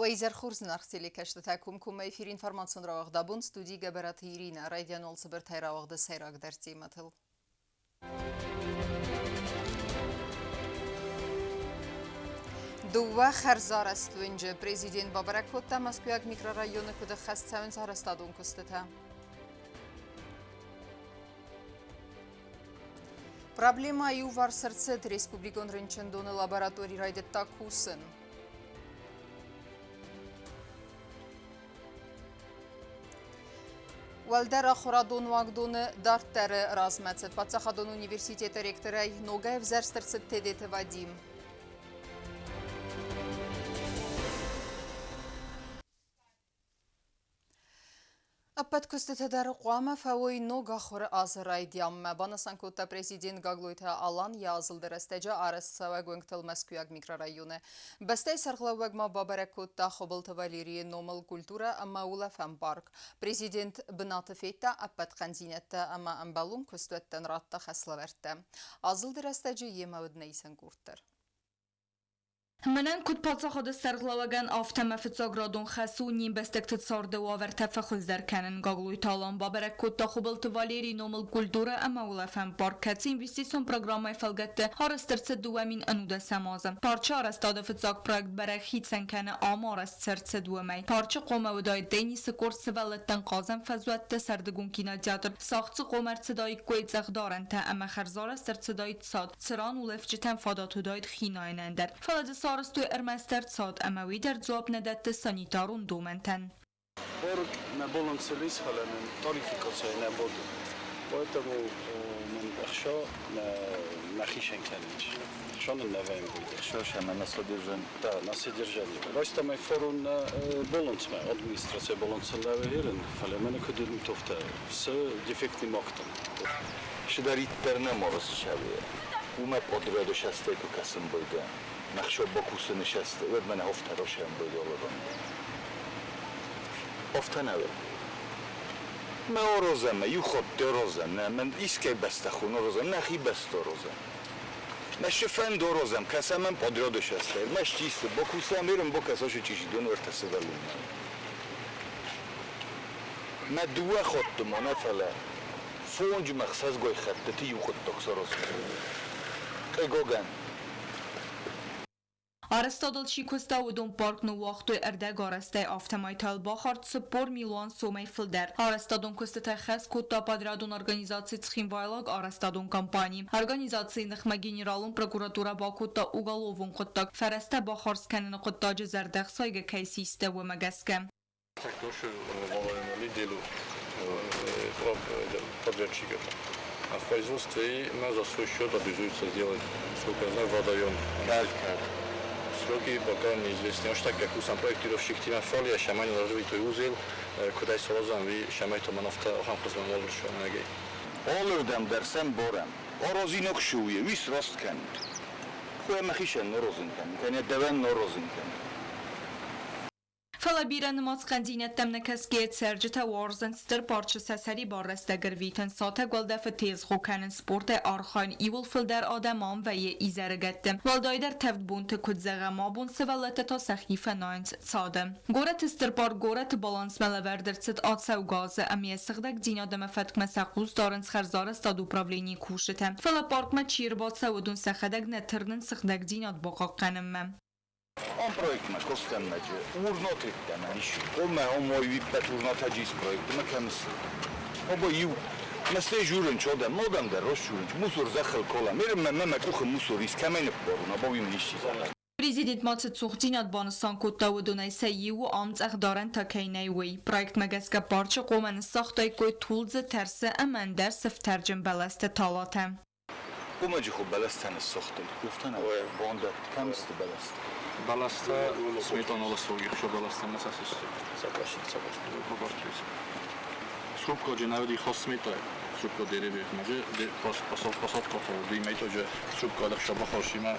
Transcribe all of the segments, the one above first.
Уӕ изӕр хорз, зынаргъ телекӕсджытӕ! Комкоммӕ эфир информацион рауагъд абон студийы Гӕбӕраты Иринӕ. Райдиан уал цыбыртӕй рауагъды сӕйрагдӕр темӕтыл. Дыууӕ хӕрзарӕзт уынджы президент бабӕрӕг кодта Мӕскуыйаг микрорайоны куыд ӕххӕст цӕуынц арӕзтадон куыстытӕ. Проблемӕ иуварс ӕрцыд, республикон рынчындоны лаборатори райдыдта кусын. Уӕлдӕр ахуырадон уагдоны дарддӕры размӕцыд паддзахадон университеты ректорӕй ногӕй ӕвзӕрст ӕрцыд Тедеты Вадим. Ӕппӕт куыстытӕ дӕр хъуамӕ фӕуой ног ахуыры азы райдианмӕ, банысан кодта президент Гаглойты Алан йӕ азылды рӕстӕджы арӕзтцӕуӕг уӕнгтыл Мӕскуыйаг микрорайоны. Бӕстӕйы сӕргълӕууӕг ма бабӕрӕг кодта Хуыбылты Валерийы номыл культурӕ ӕмӕ улӕфӕн парк. Президент бынаты федта ӕппӕт хъӕндзинӕдтӕ ӕмӕ ӕмбӕлон куыстуӕттӕн радта хӕслӕвӕрдтӕ. Азылды рӕстӕджы йемӕ уыд нӕ исӕн къорд дӕр. Мӕнӕн куыд паддзахады сӕргълӕууӕгӕн, афтӕ мӕ фыццаградон хӕс у не мбӕстӕгты царды уавӕртӕ фӕхуыздӕр кӕнын. Гаглойты Алан бабӕрӕг кодта Хуыбылты Валерийы номыл культурӕ ӕмӕ улӕфӕн парк, кӕцы инвестицион программӕйы фӕлгӕтты арӕзт ӕрцыд 2019 азы. Парчы арӕзтады фыццаг проект бӕрӕг хицӕн кӕны ам арӕзт цы ӕрцыд, уымӕй. Парчы хъуамӕ уыдаид теннисы корт, сывӕллӕттӕн хъазӕн фӕзуӕттӕ, сӕрдыгон кинотеатр, сагъд дзы хъуамӕ ӕрцыдаиккой цъӕхдарӕнтӕ ӕмӕ хӕрзарӕзт ӕрцыдаид цад, цыран улӕфджытӕн фадат уыдаид хинайынӕн дӕр. Фӕлӕ дзы сарӕзтой ӕрмӕстдӕр цад ӕмӕ уый дӕр дзуапп нӕ дӕтты санитарон домӕнтӕн. Порг нӕ балансилис, фӕлӕ нын тарификацийӕ нӕ бады. Поэтому мын ӕхца нӕхицӕн кӕнынц. Ӕхца нын нӕ вӕййы. Ӕхца ӕмӕ на содержание. Да, на содержание. Райстам форум на балансмӕ, администрация балансы лӕвӕрын, фӕлӕ мӕнӕ куыд тофтӕ, цы дефектный махтан. Чидӕриддӕр нӕм ӕрцӕуы, уымӕ подряды сӕстӕй куы кӕсын байдайӕм, нӕхсӕв бакусыны сӕстӕй, уӕд мӕнӕ афтӕ расӕмбӕлы алыран. Афтӕ нӕ уыд. Мӕ орозӕн, мӕ иу хатт орозӕн, нӕ, мӕн искӕй бӕстӕ хон орозӕн, нӕхи бӕстӕ орозӕн. Мӕ сыфӕнд орозӕм, кӕсӕм ӕм подряды сӕстӕй, ӕрмӕст исты, бакусӕм, ерын бакӕса чъизидон уӕртӕ сывӕллонмӕ. Мӕ дыууӕ хатты ма нӕ, фӕлӕ фонджы ӕхсӕзгай хӕттыты иу хъуыддаг саразын. Хъыгагӕн. Арӕзтадыл чи куыста, уыдон парк ныууагътой ӕрдӕгарӕзтӕй, афтӕмӕй та йыл бахардз 40 милуан сомӕй фылдӕр. Арӕзтадон куыстытӕ хӕс кодта подрядон организаци Цхинвайлаг арӕзтадон компани. Организацийы ныхмӕ генералон прокуратурӕ бакодта уголовон хъуыддаг, фӕрӕзтӕ бахардз кӕныны хъуыддаджы зӕрдӕхсайгӕ кӕй систы, уымӕ гӕсгӕ. Так тоже делу подрядчиков. А в производстве мы за свой счет обязуются сделать, сколько я знаю, водоем. Сроки пока неизвестны. Аж так как сам проектировщик тима фолия, шамай наложить узел, куда сразу ви шамай то манафта охам хозман шамай. Алырдӕм дӕр сӕм барӕм. Аразинаг шы у, уый сраст кӕнут. Хъуамӕ хицӕн наразын кӕнын, кӕнӕ дӕуӕн наразын кӕнын. Фӕлӕ бирӕнымӕц хъӕндзинӕдтӕм нӕ кӕсгӕйӕ цӕрджытӕ уарзынц стыр парчы сӕ сӕрибар рӕстӕг ӕрвитын, сатӕг уӕлдӕфы тезгъо кӕнын, спортӕй архайын. Иууыл фылдӕр адӕм ам вӕййы изӕрыгӕтты. Уӕлдайдӕр тӕвд бонты куыд зӕгъӕм, абон сывӕллӕттӕ та сӕхи фӕнайынц цады. Горӕты стыр парк горӕты балансмӕ лӕвӕрд ӕрцыд ацӕугӕ азы ӕмӕ йӕ сыгъдӕгдзинад ӕмӕ фӕткмӕ сӕ хъус дарынц хӕрзарӕзтад управленийы кусджытӕ. Фӕлӕ паркмӕ чи ӕрбацӕуы, уыдон сӕхӕдӕг нӕ тырнынц сыгъдӕгдзинад бахъахъхъӕнынмӕ. Он проектмӕ костӕммӕджы урнотеттӕмӕ ис. Омӕ омой виппӕт урнотаджис проектмӕ кӕмыс. Обо иу Мӕстӕй журын чодӕм, модӕм дӕр рост журын, мусор зӕххыл кола. Мерым мӕ мӕ къухы мусор ис, кӕмӕй ныппарун, або уый мын исчи зӕгъа. Президент ма цы цухдзинад банысан кодта, уыдонӕй сӕ иу ам цъӕхдарӕнтӕ кӕй нӕй, уый. Проектмӕ гӕсгӕ парчы хъомӕ ныссагътаиккой тулдзы, тӕрсы ӕмӕ ӕндӕр сыфтӕрджын бӕлӕсты талатӕ. Къуымӕджы хуы бӕлӕстӕ ныссыгътой. Куывтӕ нӕ бондӕтт кӕм сты бӕлӕстӕ? Бӕлӕстӕ сметаналы соги хсо бӕлӕстӕ ма сасисты. Срубка наведи хос смета, срубка деревьев може, посадка димейто же срубка дах шаба хоршима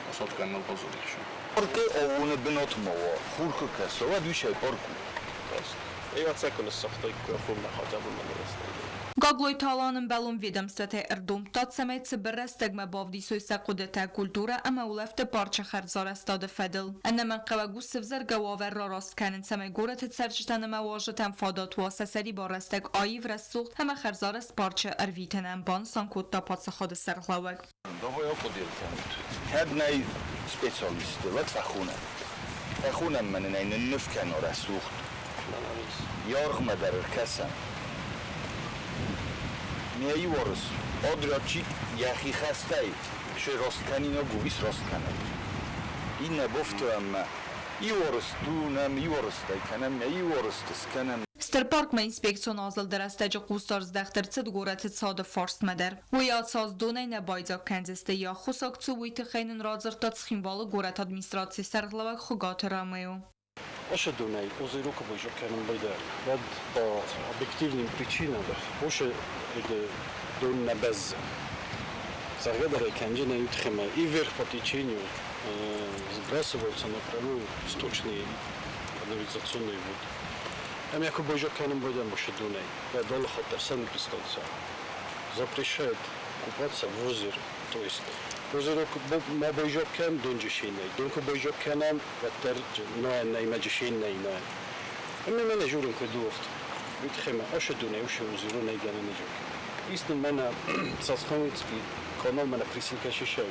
посадка нал позорихшо. Паркы ауоны бынатмӕ уа, хур куы кӕса, уӕд уый парк у. Эйвät säkone ныссагътаиккой a хурмӕ хотя бы ма бӕлӕстӕ. Гаглойты Алан ӕмбӕлон ведомствотӕй ӕрдомдта, цӕмӕй цыбыр рӕстӕгмӕ бавдисой сӕ хъуыдытӕ культурӕ ӕмӕ улӕфты парчы хӕрзарӕзтады фӕдыл. Ӕнӕмӕнгхъӕуӕг у сывзӕргӕ уавӕр рараст кӕнын, цӕмӕй горӕты цӕрджытӕн ӕмӕ уазджытӕн фадат уа сӕ сӕрибар рӕстӕг аив, рӕсугъд ӕмӕ хӕрзарӕзт парчы ӕрвитынӕн, банысан кодта паддзахады сӕргълӕууӕг. Давай ахъуыды кӕнут. Кӕд нӕй специалистты, уӕд фӕхонӕм. Фӕхонӕм мӕ нын ӕй нынныв кӕна рӕсугъд. Йӕ аргъмӕ дӕр ӕркӕсӕм. Ме иуарыс подрядчик йӕхи хӕстӕй се раст кӕнинаг у, уый сраст кӕнӕд. Иннӕ бафтуӕм ма иуарыс дунӕм, иуарыстӕй кӕнӕм, нӕ иуарысты скӕнӕм. Стыр паркмӕ инспекцион азылды рӕстӕджы хъусдард здӕхт ӕрцыд горӕты цады фарстмӕ дӕр. Уый ацаз донӕй нӕ байдзаг кӕндзысты, йӕ ӕххуысаг цы, уый тыххӕй нын радзырдта Цхинвалы горӕты администрацийы сӕргълӕууӕг Хуыгаты Ромео. Ошо дуней озеро бойжо кӕнын байдайы, уӕд по объективным причинам ошо дон нӕ бӕззы. Зӕгъгӕ дӕр ӕй кӕнджынӕй утхемӕ и вверх по течению сбрасываются напрямую сточные канализационные воды. Ӕмӕ куы бойжо кӕнын байдайӕм ошо дуней, уӕд алы хатт дӕр санэпидстанция запрещает купаться в озере. То есть озеро ма бойжо кӕн донджы нӕй. Дон куы бойжо кӕнӕм, уӕддӕр ноӕн нӕй, мӕджы нӕй ноӕн. Ӕмӕ мӕнӕ журын куы дуохт. Үтхемӕ ошо дуней ошо озеро нӕй гӕнӕн нӕ Истин мӕнӕ Цацхонский канал мӕнӕ присилка шишӕй.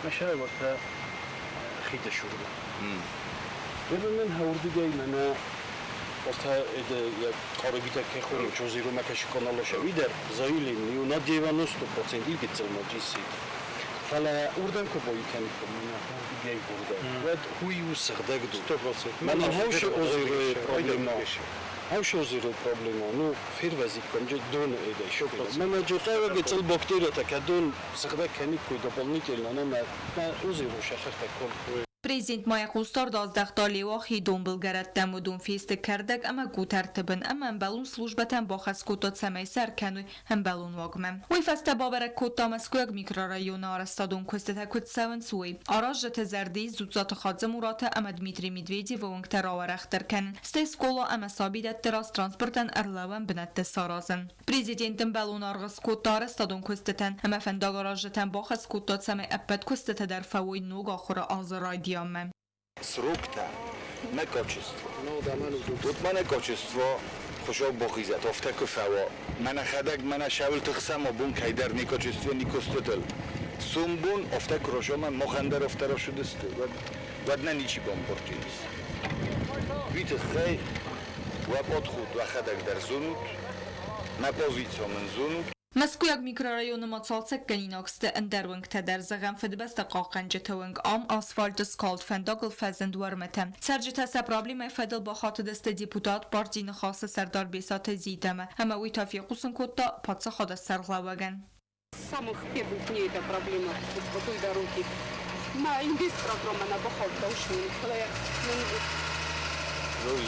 Мӕ шӕвӕртӕ хиды шурга. Бебе мен хаурдыгай мӕнӕ Оста это корабита кехорим чозиро макаши канало шавидер заявление на 90% илгицел маджисит. Фӕлӕ уырдӕм куы бой кӕниккам, мӕнӕ уырдыгӕй уырдӕм, уӕд уый у сыгъдӕг дон. 100%. Мӕнӕн хаушы озеройы проблема. Хаушы озеройы проблема, ну, фервӕзиккам же дон эдӕй. Мӕнӕ же хъӕуӕг цыл бактерията, кӕд дон сыгъдӕг кӕниккой дополнительно, мӕ озеро сӕхӕртӕ код. Президент ма йӕ хъусдард аздӕхта Леуахийы донбылгӕрӕттӕм, уыдон фесты кӕрдӕг ӕмӕ къутӕрты бын ӕмӕ ӕмбӕлон службӕтӕн бахӕс кодта, цӕмӕй сӕ ӕркӕной ӕмбӕлон уагмӕ. Уый фӕстӕ бабӕрӕг кодта Мӕскуыйаг микрорайоны арӕзтадон куыстытӕ куыд цӕуынц, уый. Аразджыты зӕрды ис Дзуццаты Хадзымураты ӕмӕ Дмитрий Медведевы уынгтӕ рауӕрӕхдӕр кӕнын, стӕй скъола ӕмӕ сабидӕтты раз транспортӕн ӕрлӕууӕн бынӕттӕ саразын. Президент ӕмбӕлон аргъ скодта арӕзтадон куыстытӕн ӕмӕ фӕндагаразджытӕн бахӕс кодта, цӕмӕй ӕппӕт куыстытӕ дӕр фӕуой ног ахуыры азы райдианмӕ. Сроктӕ мӕ качество. Вот мӕнӕ качество хуыцау бахизӕд, афтӕ куы фӕуа. Мӕнӕ хӕдӕг мӕнӕ сӕуыл тыхсӕм абон кӕйдӕр не качество не куыстытыл. Сомбон афтӕ куы росомӕ махӕн дӕр афтӕ росыдысты, уӕд нӕ ничи бамбардзӕнис. Уый тыххӕй уӕ подход уӕхӕдӕг дӕр зонут, мӕ позици мын зонут. Мӕскуыйаг микрорайоны ма цалцӕггӕнинаг сты ӕндӕр уынгтӕ дӕр, зӕгъӕм, Фыдыбӕстӕ хъахъхъӕнджыты уынг. Ам асфальты скалд фӕндагыл фӕзынд уӕрмытӕ. Цӕрджытӕ сӕ проблемӕйы фӕдыл бахатыдысты депутат, партийы Ныхасы сӕрдар Бесаты Зитӕмӕ ӕмӕ уый та фехъусын кодта паддзахады сӕргълӕууӕгӕн. С самых первых дней эта проблема вот по той дороге. Мӕ инвестпрограмма нӕ бахаудта уышы, фӕлӕ мын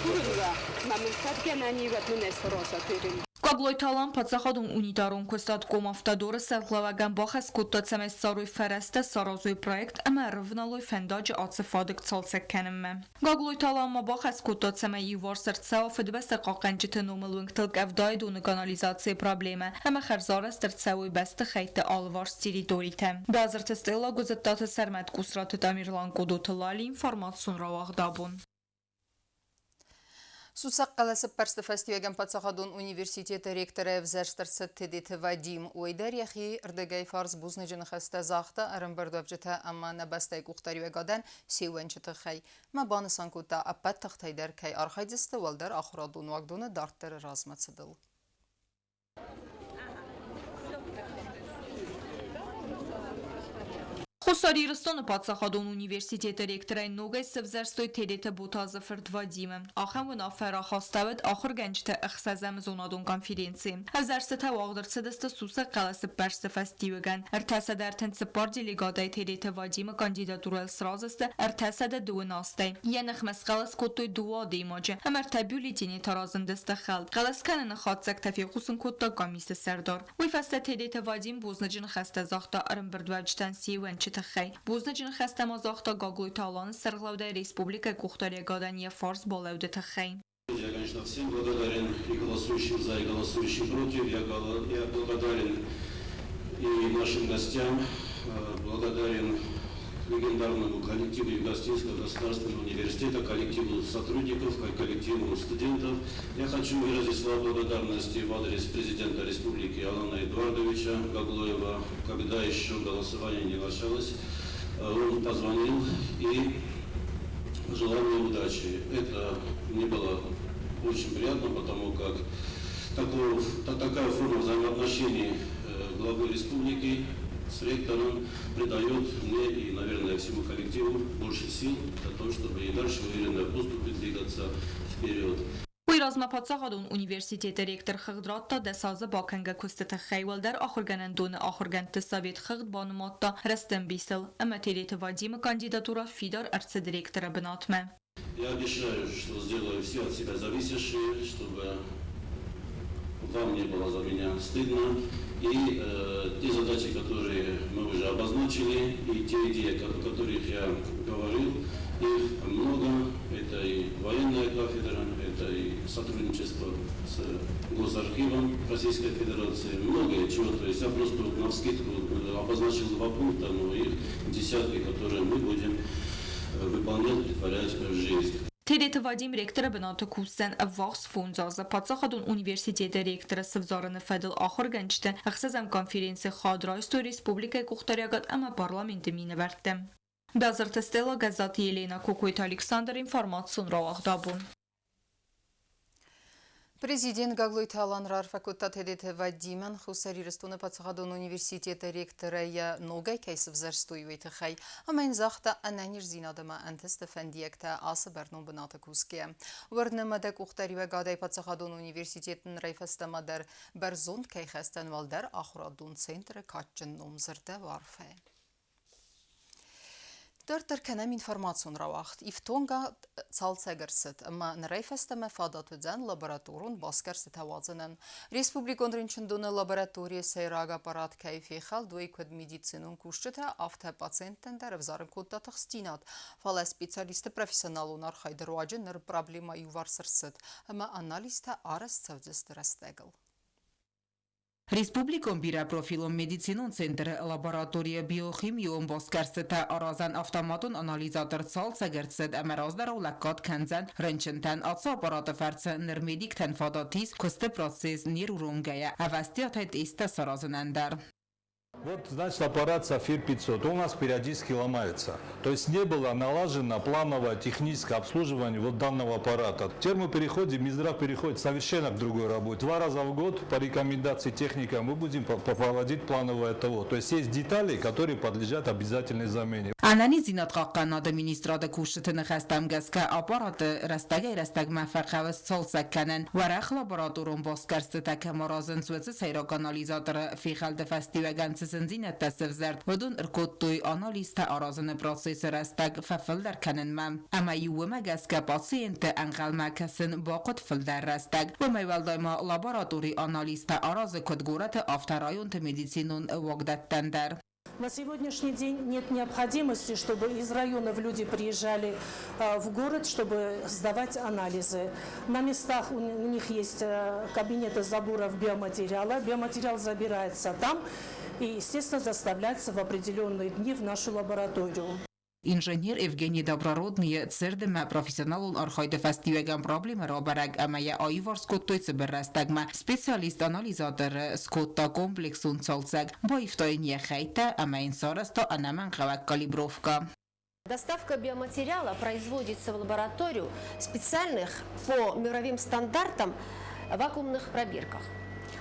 курын уӕ, мӕ мын кӕд гӕнӕн и, уӕд мын ӕй саразат эрин. Гаглойты Алан паддзахадон унитарон куыстад Комавтодоры сӕргълӕууӕгӕн бахӕс кодта, цӕмӕй ссарой фӕрӕзтӕ, саразой проект ӕмӕ ӕрывналой фӕндаджы ацы фадыг цалцӕг кӕнынмӕ. Гаглойты Алан ма бахӕс кодта, цӕмӕй иуварс ӕрцӕуа Фыдыбӕстӕ хъахъхъӕнджыты номыл уынгтыл къӕвдайы доны канализацийы проблемӕ ӕмӕ хӕрзарӕзт ӕрцӕуой бӕстыхӕйтты алыварс территоритӕ. Базырты Стелла, Гуызыдтаты Сӕрмӕт, Къусраты Тамерлан, Къодоты Лали, информацион рауагъд абон. Сусӕг хъӕлӕсӕппӕрсты фӕстиуӕгӕн паддзахадон университеты ректоры ӕвзӕрст ӕрцыд Тедеты Вадим. Уый дӕр йӕхи рдыгӕй фарс бузныджы ныхӕстӕ загъта ӕрӕмбырдуӕвджытӕ ӕмӕ нӕ бӕстӕйы къухдариуӕгадӕн се ууӕнчы тыххӕй. Ма банысан кодта, ӕппӕт тыхтӕй дӕр кӕй архайдзысты уӕлдӕр ахуырадон уагдоны дарддӕры размӕцыдыл. Хуссар Ирыстоны паддзахадон университеты ректорӕй ногӕй сӕвзӕрстой Тедеты Ботазы фырт Вадимы. Ахӕм уынаффӕ рахастӕуыд ахуыргӕнджыты ӕхсӕзӕм зонадон конференцийы. Ӕвзӕрстытӕ уагъд ӕрцыдысты сусӕг хъӕлӕсӕппӕрсты фӕстиуӕгӕн. 334 делегатӕй Тедеты Вадимы кандидатурӕйыл сразы сты 302 астӕй. Йӕ ныхмӕ схъӕлӕс кодтой дыууӕ адӕймаджы ӕмӕ ӕртӕ бюллетени та разындысты хӕлд. Хъӕлӕс кӕныны хатдзӕгтӕ фехъусын кодта комиссы сӕрдар. Уый фӕстӕ Тедеты Вадим бузныджы ныхӕстӕ загъта ӕрӕмбырдуӕвджытӕн се ууӕнчы тыххӕй. Бузныджы ныхӕстӕ ма загъта Гаглойты Аланы сӕргълӕудӕй республикӕйы къухдариӕгадӕн йӕ фарс балӕуды тыххӕй. Я, конечно, всем благодарен, и голосующим за, и голосующим против. Я благодарен и нашим гостям, благодарен легендарному коллективу Югоостинского государственного университета, коллективу сотрудников, коллективу студентов. Я хочу выразить слова благодарности в адрес президента республики Алана Эдуардовича Гаглоева. Когда еще голосование не началось, он позвонил и пожелал мне удачи. Это мне было очень приятно, потому как такая форма взаимоотношений главы республики с ректором придает мне и, наверное, всему коллективу больше сил для того, чтобы и дальше уверенно поступе двигаться вперед. Уый размӕ паддзахадон университеты ректор хыгъд радта 10 азы бакӕнгӕ куысты тыххӕй. Уӕлдӕр ахуыргӕнӕндоны ахуыргӕндты совет хыгъд банымадта рӕстӕмбисыл, ӕмӕ Тедеты Вадимы кандидатурӕ фидар ӕрцыд ректоры бынатмӕ. Я обещаю, что сделаю все от себя зависящее, чтобы вам не было за меня стыдно. И те задачи, которые мы уже обозначили, и те идеи, о которых я говорил, их много. Это и военная кафедра, это и сотрудничество с Госархивом Российской Федерации, многое чего. То есть я просто навскидку обозначил два пункта, но их десятки, которые мы будем выполнять, претворять в жизнь. Тедеты Вадим ректоры бынаты кусдзӕн ӕввахс 5 азы. Паддзахадон университеты ректоры сывзарыны фӕдыл ахуыргӕнджыты ӕхсӕзӕм конференцийы хайад райстой республикӕйы къухдариуӕгад ӕмӕ парламенты минӕвӕрттӕ. Бязырты Стелла, Гӕззаты Елена, Кокойты Александр, информацион рауагъд «Абон». Президент Гаглойты Алан раарфӕ кодта Тедеты Вадимӕн, Хуссар Ирыстоны паддзахадон университеты ректорӕй йӕ ногӕй кӕй сывзӕрстой, уый тыххӕй, ӕмӕ йын загъта ӕнӕниздзинад ӕмӕ ӕнтысты фӕндиӕгтӕ ацы бӕрнон бынаты кусгӕйӕ. Уырны мӕ, дӕ къухдариуӕгадӕй паддзахадон университет нырӕй фӕстӕмӕ дӕр бӕрзонд кӕй хӕсдзӕн уӕлдӕр ахуырадон центры кадджын ном, дзырдӕуы арфӕйы. Дарддӕр кӕнӕм информацион рауагъд. Ифтонгад цалцӕг ӕрцыд, ӕмӕ нырӕй фӕстӕмӕ фадат уыдзӕн лабораторон басгӕрстытӕ уадзынӕн. Республикон рынчындоны лабораторийы сӕйраг аппарат кӕй фехӕлд, уый куыд медицинон кусджытӕ, афтӕ пациенттӕн дӕр ӕвзарын кодта тыхстдзинад. Фӕлӕ специалистты профессионалон архайды руаджы ныр проблемӕ иуварс ӕрцыд, ӕмӕ анализтӕ арӕзт цӕудзысты рӕстӕгыл. Республикон бирӕпрофилон медицинон центры лабораторийы биохимион басгӕрстытӕ аразӕн автоматон анализатор цалцӕг ӕрцыд ӕмӕ раздӕрау лӕггад кӕндзӕн рынчынтӕн. Ацы аппараты фӕрцы ныр медиктӕн фадат ис куысты процесс не руромгӕйӕ ӕвӕстиатӕй тесттӕ саразынӕн дӕр. Вот, значит, аппарат «Сафир 500», он у нас периодически ломается. То есть не было налажено плановое техническое обслуживание вот данного аппарата. Теперь мы переходим, Минздрав переходит совершенно к другой работе. Два раза в год по рекомендации техника мы будем проводить плановое ТО. То есть есть детали, которые подлежат обязательной замене. Ӕнӕниздзинадхъахъхъӕнынады министрады кусджыты ныхӕстӕм гӕсгӕ аппараты рӕстӕгӕй-рӕстӕгмӕ фӕхъӕуы сцалцӕг кӕнын. Уӕрӕх лабораторон басгӕрстытӕ кӕм аразынц, уыцы сӕйраг анализаторы фехӕлды фӕстиуӕгӕн цы зындзинӕдтӕ сӕвзӕрд, уыдон ӕркодтой анализтӕ аразыны процессы рӕстӕг фӕфылдӕр кӕнынмӕ. Ӕмӕ-иу уымӕ гӕсгӕ пациентты ӕнхъӕлмӕ кӕсын бахъуыд фылдӕр рӕстӕг. Уымӕй уӕлдай ма лаборатори анализтӕ аразы куыд горӕты, афтӕ районты медицинон уагдӕттӕн дӕр. На сегодняшний день нет необходимости, чтобы из районов люди приезжали в город, чтобы сдавать анализы. На местах у них есть кабинеты заборов биоматериала. Биоматериал забирается там и, естественно, доставляется в определенные дни в нашу лабораторию. Инженер Евгений Доброродныйы цырд ӕмӕ профессионалон архайды фӕстиуӕгӕн проблемӕ рабӕрӕг ӕмӕ йӕ аиуварс кодтой цыбыр рӕстӕгмӕ. Специалист-анализатор скодта комплексон цалцӕг, баивта йын йӕ хӕйттӕ ӕмӕ йын сарӕзта ӕнӕмӕнгхъӕуӕг калибровкӕ. Доставка биоматериала производится в лабораторию специальных по мировым стандартам вакуумных пробирках.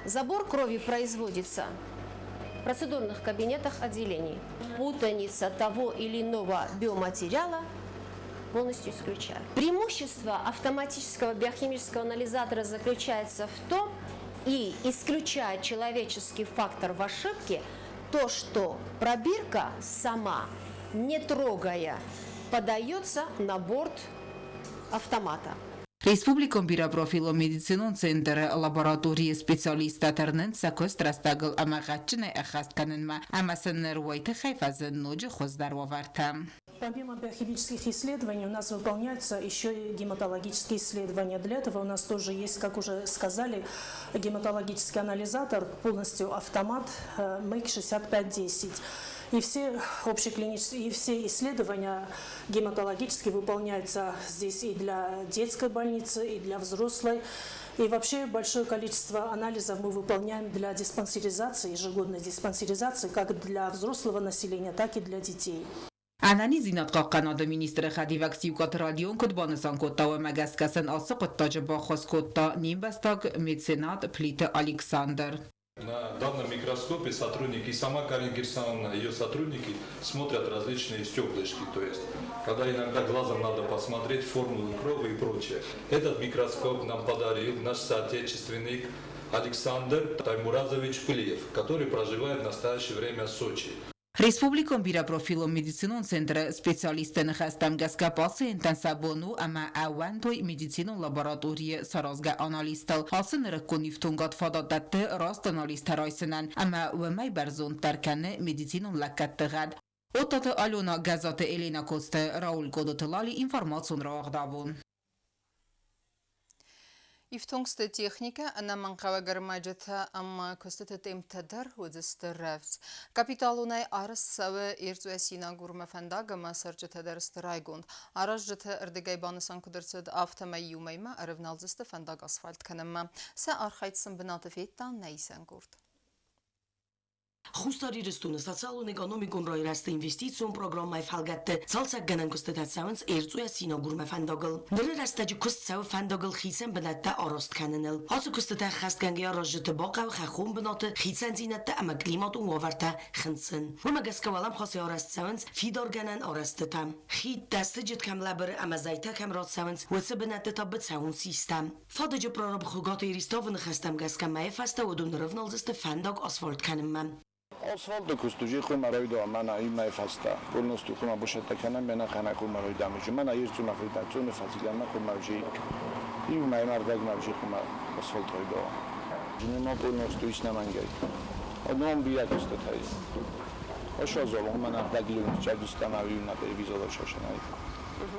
Забор крови производится в процедурных кабинетах отделений. Путаница того или иного биоматериала полностью исключают. Преимущество автоматического биохимического анализатора заключается в том, и исключая человеческий фактор в ошибке, то, что пробирка сама, не трогая, подается на борт автомата. Республикон бирӕпрофилон медицинон центры лабораторийы специалисттӕ тырнынц сӕ куыст рӕстӕгыл ӕмӕ гъӕдджынӕй ӕххӕст кӕнынмӕ, ӕмӕ сын ныр уый тыххӕй фӕзынд ноджы хуыздӕр уавӕртӕ. Помимо биохимических исследований у нас выполняются еще и гематологические исследования. Для этого у нас тоже есть, как уже сказали, гематологический анализатор, полностью автомат МЭК-6510. И все общеклинические, и все исследования гематологические выполняются здесь и для детской больницы, и для взрослой. И вообще большое количество анализов мы выполняем для диспансеризации, ежегодной диспансеризации, как для взрослого населения, так и для детей. Ӕнӕниздзинад хъахъхъӕнады министры хӕдивӕг Сиукъаты Родион куыд банысан кодта, уымӕ гӕсгӕ сын ацы хъуыддаджы баххуыс кодта не мбӕстаг меценат Плиты Александр. На данном микроскопе сотрудники, сама Карина Кирсановна, ее сотрудники смотрят различные стеклышки, то есть, когда иногда глазом надо посмотреть формулу крови и прочее. Этот микроскоп нам подарил наш соотечественник Александр Таймуразович Пылиев, который проживает в настоящее время в Сочи. Республикон бирӕпрофилон медицинон центры специалистты ныхӕстӕм гӕсгӕ пациенттӕн сӕ бон у ӕмӕ ӕууӕндой медицинон лабораторийы саразгӕ анализтыл. Ацы нырыккон ифтонгад фадат дӕтты раст анализтӕ райсынӕн ӕмӕ уымӕй бӕрзонддӕр кӕны медицинон лӕггӕдты гъӕд. Оттаты Алена, Гӕззаты Елена Коцты, Рауль Годоты Лали информацион рауагъд абон. Ифтонгсты техникӕ, ӕнӕмӕнгхъӕуӕг ӕрмӕджытӕ ӕмӕ куыстыты темптӕ дӕр уыдзысты рӕвдз. Капиталонӕй арӕзт цӕуы Эрцъо-Синагурмӕ фӕндаг ӕмӕ цӕрджытӕ дӕр сты райгонд. Аразджыты ӕрдыгӕй банысан куыд ӕрцыд, афтӕмӕй иу мӕймӕ ӕрӕвналдзысты фӕндаг асфальт кӕнынмӕ. Сӕ архайд сын бынаты федта нӕ исӕн къорд. Хуссар Ирыстоны социалон-экономикон райрӕзты инвестицион программӕйы фӕлгӕтты цалцӕггӕнӕн куыстытӕ цӕуынц Эрцъойӕ Синагурмӕ фӕндагыл. Ныры рӕстӕджы куыст цӕуы фӕндагыл хицӕн бынӕттӕ араст кӕныныл. Ацы куыстытӕ ӕххӕстгӕнгӕйӕ аразджыты бахъӕуы хӕххон бынаты хицӕндзинӕдтӕ ӕмӕ климатон уавӕртӕ хынцын. Уымӕ гӕсгӕ уӕлӕмхасӕй арӕзт цӕуынц фидаргӕнӕн арӕзтытӕ. Хидтӕ, сыджыт кӕм лӕбыры ӕмӕ зӕйтӕ кӕм рацӕуынц, уыцы бынӕтты та быцӕуон систӕ. Фадыджы прораб Хуыгаты Еристовы ныхӕстӕм гӕсгӕ мӕйы фӕстӕ уыдон рывналдзысты фӕндаг асфальт кӕнынмӕ. Асфальты куыст уже хуымӕройда мӕнӕ мӕйы фӕстӕ. Полностью хуымӕ бусӕттӕ кӕнӕм, мӕнӕ хӕнӕ хуымӕройда мыджы. Мӕнӕ ирцуна хуыйда, цуны фӕзилӕнмӕ хуымӕрджи. Иу мӕй мӕрдӕгмӕ бжи хуымӕ асфальт хойда. Жинема полностью иснӕмӕнгӕй. Одном бирӕ куыстытӕй. Ошазолон мӕнӕ дӕглюн чагистама виуна телевизор шашанай.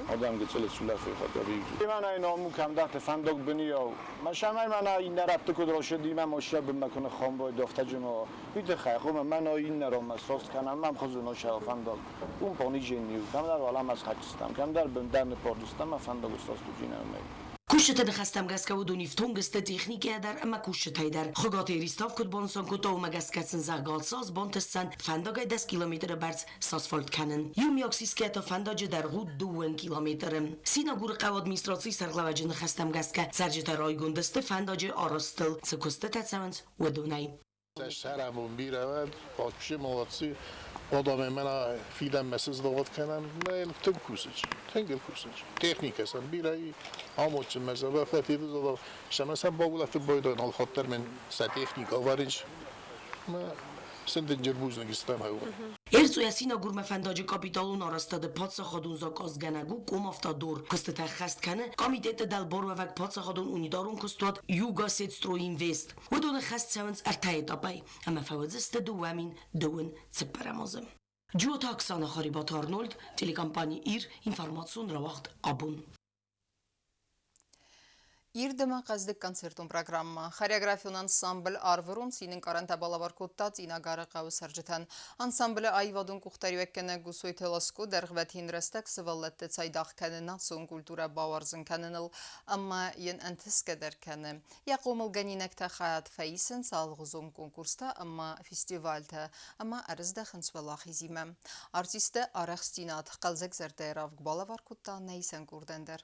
Адам гыццыл сулӕфы хатӕ. Мӕнӕ ному кӕмдӕрты фӕндаг бынийау. Машамай мӕнӕ иннӕ рӕтты куыд росыди, мӕ мосья бынмӕ куы ныххомбой дохтаджы уый тыххӕй хъуамӕ мӕнӕ иннӕ ронмӕ срост кӕнӕм, мӕм хызын сӕ фӕндаг. Уым понижение, кӕмдӕр уӕлӕмӕ схӕцдзыстӕм, кӕмдӕр бындӕр ныппордзыстӕм, мӕ фӕндаг срост уыдзинӕ. Кусджыты ныхӕстӕм гӕсгӕ уыдон ифтонг сты техникӕйӕ дӕр ӕмӕ кусджытӕй дӕр. Хуыгаты Эристов куыд банысан кодта, уымӕ гӕсгӕ сын зӕгъгӕ цас бантысдзӕн фӕндагӕй 10 километры бӕрц сасфальт кӕнын. Иумиаг сисгӕ та фӕндаджы дӕргъ у 2 километры. Синагуры хъӕуы администрацийы сӕргълӕууӕджы ныхӕстӕм гӕсгӕ цӕрджытӕ райгонд сты фӕндаджы арӕзтыл, цы куыстытӕ цӕуынц, уыдонӕй. Сӕрӕбон бирӕ уӕд, вообще молодцы. Одаме мӕнӕ фидӕнмӕ сыздӕхт кӕнӕм, мӕ тынг кусыч, тынг кусыч. Техника сӕм бирӕ и, амондджын мӕ зӕбӕх сӕмӕ сӕм баулӕфты бойдон алхаттдӕр мен сӕ техника аваринч. Мӕ сын дынджыр бузныг стӕм хӕуы. Эрцъойӕ Синагурмӕ фӕндаджы капиталон арӕзтады паддзахадон заказгӕнӕг у Комавтодор. Куыстытӕ ӕххӕст кӕны комитеты дӕлбаруӕвӕг паддзахадон унитарон куыстуат Югосетстройинвест. Уыдоны ӕххӕст цӕуынц ӕртӕ этапӕй ӕмӕ фӕуыдзысты 2024 азы. Джиоты Оксана, Харибаты Арнольд, телекомпани «Ир», информацион рауагъд «Абон». Ирд ӕмӕ хъӕздыг концертон программӕ. Хореографион ансамбль «Арвырон» цины ӕнкъарӕнтӕ балӕвар кодта Цъинагары хъӕуы цӕрджытӕн. Ансамблы аивадон къухдариуӕггӕнӕг Гусойты Ласко дӕргъвӕтин рӕстӕг сывӕллӕтты цайдагъ кӕны национ культурӕ бауарзын кӕныныл ӕмӕ йын ӕнтысгӕ дӕр кӕны. Йӕ хъомылгӕнинӕгтӕ хайад фӕисынц алыгъуызон конкурстӕ ӕмӕ фестивальтӕ ӕмӕ ӕрыздӕхынц уӕлахизимӕ. Артисттӕ арӕхстдзинад, хъӕлдзӕг зӕрдӕйы равг балӕвар кодта нӕ исӕн къордӕн дӕр.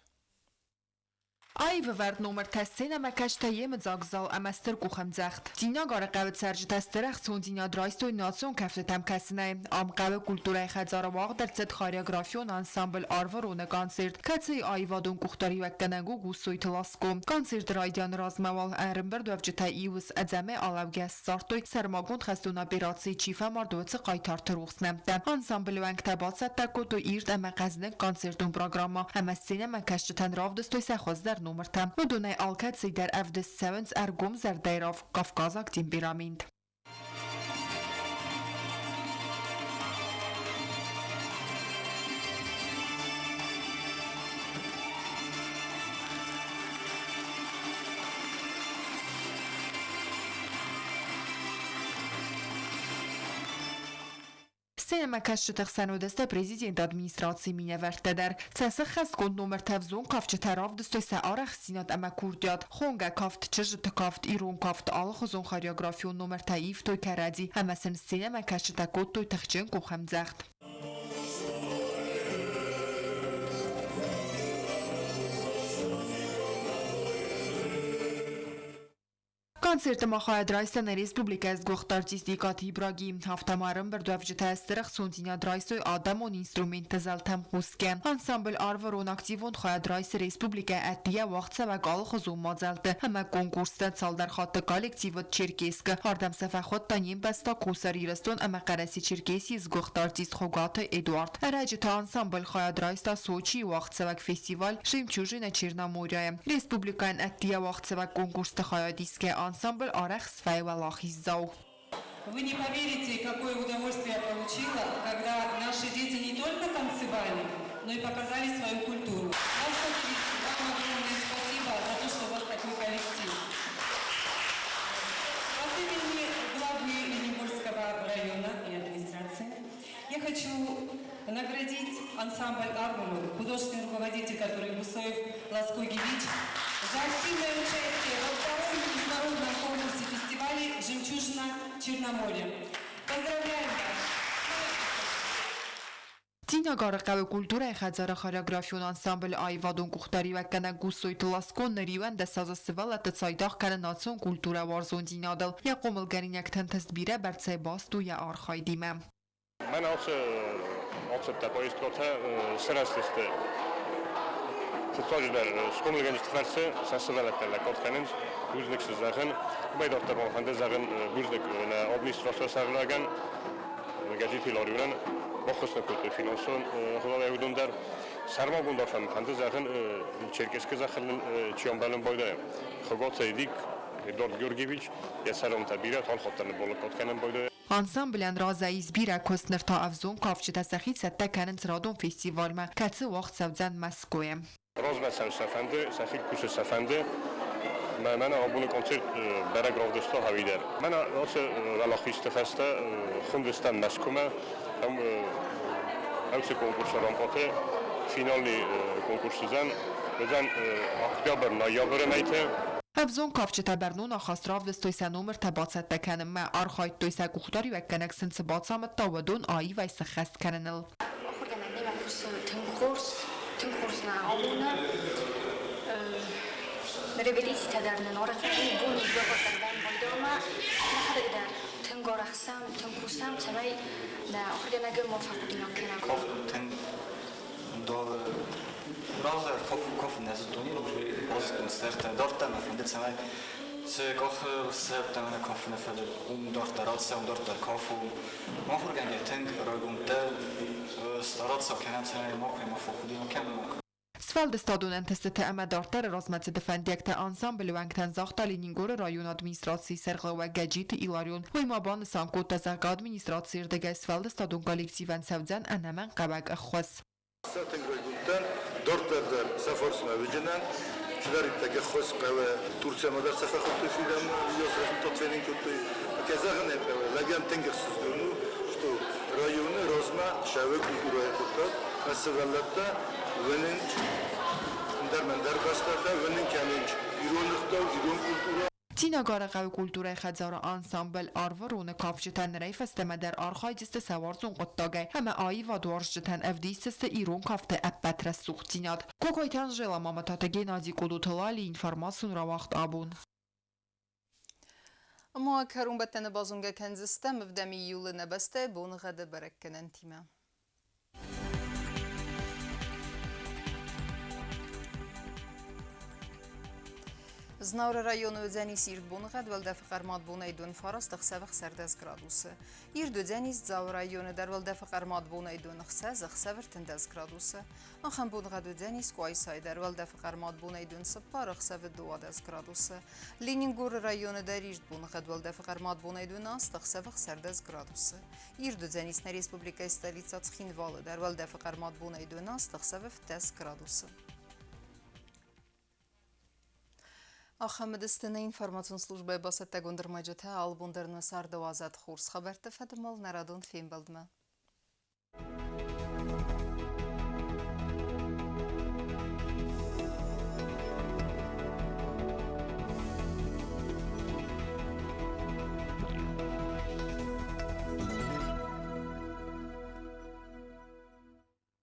Аивӕвӕрд номыртӕ сценӕмӕкӕсджытӕ йемыдзаг зал ӕмӕ стыр къухӕмдзӕгъд. Цъинагары хъӕуы цӕрджытӕ стыр ӕхцондзинад райстой национ кӕфтытӕм кӕсынӕй. Ам хъӕуы культурӕйы хӕдзары уагъд ӕрцыд хореографион ансамбль «Арвырон-ы концерт, кӕцыйы аивадон къухдариуӕггӕнӕг у Гуссойты Ласко. Концерты райдианы размӕ уал ӕрӕмбырдуӕвджытӕ иу ӕдзӕмӕй алӕугӕ ссардтой, сӕрмагонд хӕстон операцийы чи фӕмард, уыцы хъайтарты рухс нӕмттӕ. Ансамблы уӕнгтӕ бацӕттӕ кодтой ирд ӕмӕ хъӕздыг концертон программӕ ӕмӕ сценӕмӕкӕсджытӕн равдыстой сӕ хуыздӕр номыртӕ. Уыдонӕй алкӕцыйы дӕр ӕвдыст цӕуынц ӕргом зӕрдӕйы равг кавказаг темперамент. Сценӕмӕкӕсджыты хсӕн уыдысты президенты администрацийы минӕвӕрттӕ дӕр. Сӕ сӕххӕстгонд номыртӕ ӕвзонг кафджытӕ равдыстой сӕ арӕхстдзинад ӕмӕ курдиат. Хонгӕ кафт, чызджыты кафт, ирон кафт, алыхуызон хореографион номыртӕ ивтой кӕрӕдзи ӕмӕ сын сценӕмӕкӕсджытӕ кодтой тыхджын къухӕмдзӕгъд. Концерты ма хайад райста нӕ республикӕйы сгуыхт артист Икъаты Ибрагим. Афтӕ ма ӕрӕмбырдуӕвджытӕ стыр ӕхцондзинад райстой адӕмон инструментты зӕлтӕм хъусгӕ. Ансамбль Арвырон активон хайад райсы республикӕйы ӕддейӕ уагъдцӕуӕг алыхуызон мадзӕлтты ӕмӕ конкурсты. Цалдӕр хатты коллективы Черкесскы ардӕм сӕ фӕхуыдта не мбӕстаг Хуссар Ирыстон ӕмӕ Хъӕрӕсе-Черкесийы сгуыхт артист Хуыгаты Эдуард. Ӕрӕджы та ансамбль хайад райста Сочийы уагъдцӕуӕг фестиваль «Жемчужина Черноморья-йы». Республикӕйӕн ӕддейӕ уагъдцӕуӕг конкурсты хайадисгӕ ансамбль арӕх свӕййы уӕлахиздзау. Вы не поверите, какое удовольствие я получила, когда наши дети не только танцевали, но и показали свою культуру. Вам огромное спасибо за то, что у вас такой коллектив. От имени главы Ленингорского района и администрации я хочу наградить ансамбль «Аргуму», художественный руководитель, который Мусоев Ласкогевич, за активное участие во втором международном конкурсе фестивале «Жемчужина Черноморья». Поздравляем вас! Цъинагары хъӕуы культурӕйы хӕдзары хореографион ансамблы аивадон къухдариуӕггӕнӕг Гуссойты Ласко ныр 11 азы сывӕллӕтты цайдагъ кӕны национ культурӕ уарзондзинадыл. Йӕ хъомылгӕнинӕгтӕн ӕнтыст бирӕ бӕрцӕй баст у йӕ архайдимӕ. Мӕн ацы поездкотӕ сырӕзтысты фыццаджыдӕр схъомылгӕнджыты фӕрцы, сӕ сывӕллӕттӕ лӕггад кӕнынц, бузныг сын зӕгъын. Уымӕй дарддӕр ма фӕнды зӕгъын бузныг нӕ администрацийы сӕргълӕууӕгӕн Гӕджиты Иларионӕн, баххуыс нын кодтой финансон ӕгъдауӕй уыдон дӕр. Сӕрмагонд арфӕ мын фӕнды зӕгъын, Черкесскы зӕххыл нын чи ӕмбӕлын байдайы, Хуыгаты Эдик, Эдуард Георгиевич, йӕ цӕрӕнтӕ бирӕ талхаттӕ ныббалӕггад кӕнын байдайы. Ансамблӕн разӕй ис бирӕ куыст, ныр та ӕвзонг кафджытӕ сӕхи цӕттӕ кӕнынц радон фестивальмӕ, кӕцы уагъд цӕудзӕн Мӕскуыйы. Размӕ цӕуын сӕ фӕнды, сӕхи кусын сӕ фӕнды. Мӕнӕ абоны концерт бӕрӕг равдыста ӕви дӕр. Мӕнӕ ацы уӕлахизты фӕстӕ хуындыстӕм Мӕскуымӕ. Ам ацы конкурсы рамкъаты финалный конкурс уыдзӕн, уыдзӕн октябрь-ноябры мӕйты. Ӕвзонг кафджытӕ бӕрнон ахаст равдыстой сӕ номыртӕ бацӕттӕ кӕнынмӕ, архайдтой сӕ къухдариуӕггӕнӕг сын цы бацамыдта, уыдон аивӕй сӕххӕст кӕныныл. Ахуыргӕнӕг немӕ кусы тынг хорз, тынг хорз нӕ амоны. Репетицитӕ дӕр нын арӕх боны дыууӕ байдӕмӕ. Нӕхӕдӕг дӕр тынг арӕхсӕм, тынг кусӕм, цӕмӕй нӕ ахуыргӕнӕгы ма фӕхудинаг кӕнӕм. Кафт у тынг раздӕр кафын нӕ зыдтон, базыдтон цыдӕртӕ. Дарддӕр мӕ фӕнды, цӕмӕй цы къахы сӕртӕ мӕ кафыны фӕдыл, уым дарддӕр ацӕуын, дарддӕр кафон. Ахуыргӕнгӕ тынг райгонд дӕн, стараться кӕнӕм, цӕмӕй макуы ма фӕхудинаг кӕнӕм. Сфӕлдыстадон ӕнтыстыты ӕмӕ дарддӕры размӕцыды фӕндиӕгтӕ ансамблы уӕнгтӕн загъта Ленингоры районы администрацийы сӕргълӕууӕг Гӕджиты Иларион. Уый ма банысан кодта, зӕгъгӕ, администрацийы рдыгӕй сфӕлдыстадон коллективӕн цӕудзӕн ӕнӕмӕнгхъӕуӕг ӕххуыс. Сӕ тынг райгонд дарддӕр дӕр сӕ фарсмӕ уыдзынӕн. Чидӕриддӕр ӕххуыс хъӕуы Турциямӕ дӕр сӕ фӕхуыдтой фидӕнмӕ, тренинг кодтой. Кӕй зӕгъын ӕй хъӕуы, лӕгӕн тынг ӕхсызгон у, что районы размӕ цӕуы культурӕйы хъуыддаг, ӕмӕ сывӕллӕттӕ уынынц ӕндӕр ӕндӕр бӕстӕтӕ, уынын кӕнынц ирон ӕгъдау, ирон культурӕ. Цъинагары хъӕуы культурӕйы хӕдзары ансамбль Арвырон-ы кафджытӕ нырӕй фӕстӕмӕ дӕр архайдзысты сӕ уарзон хъуыддагӕй ӕмӕ аивадуарзджытӕн ӕвдисдзысты ирон кафты ӕппӕт рӕсугъддзинад. Кокойты Анжела, Мамытаты Геннадий, Къудуты Лали, информацион рауагъд абон. Ма кӕронбӕттӕны базонгӕ кӕндзыстӕм ӕвдӕм июлы нӕ бӕстӕйы боныгъӕды бӕрӕггӕнӕнтимӕ. Знауыры районы уыдзӕнис ирд боныгъӕд, уӕлдӕфы хъӕрмад бонӕй дон 9 ӕхсӕвы 16 градусы. Ирд уыдзӕнис Дзауы районы дӕр, уӕлдӕфы хъӕрмад бонӕй дон 6 ӕхсӕвы 13 градусы. Ахӕм боныгъӕд уыдзӕнис Къуайсайы дӕр, уӕлдӕфы хъӕрмад бонӕй дон 4 ӕхсӕвы 12 градусы. Ленингоры районы дӕр ирд боныгъӕд, уӕлдӕфы хъӕрмад бонӕй дон 8 ӕхсӕвы 16 градусы. Ирд уыдзӕнис нӕ республикӕйы столицӕ Цхинвалы дӕр, уӕлдӕфы хъӕрмад бонӕй дон 8 ӕхсӕвы 10 градусы. Ахӕм уыдысты нӕ информацион службӕйы бацӕттӕгонд ӕрмӕджытӕ. Алы бон дӕр нӕ царды уадзӕд хорз хабӕртты фӕдыл нӕ радон фембӕлдмӕ.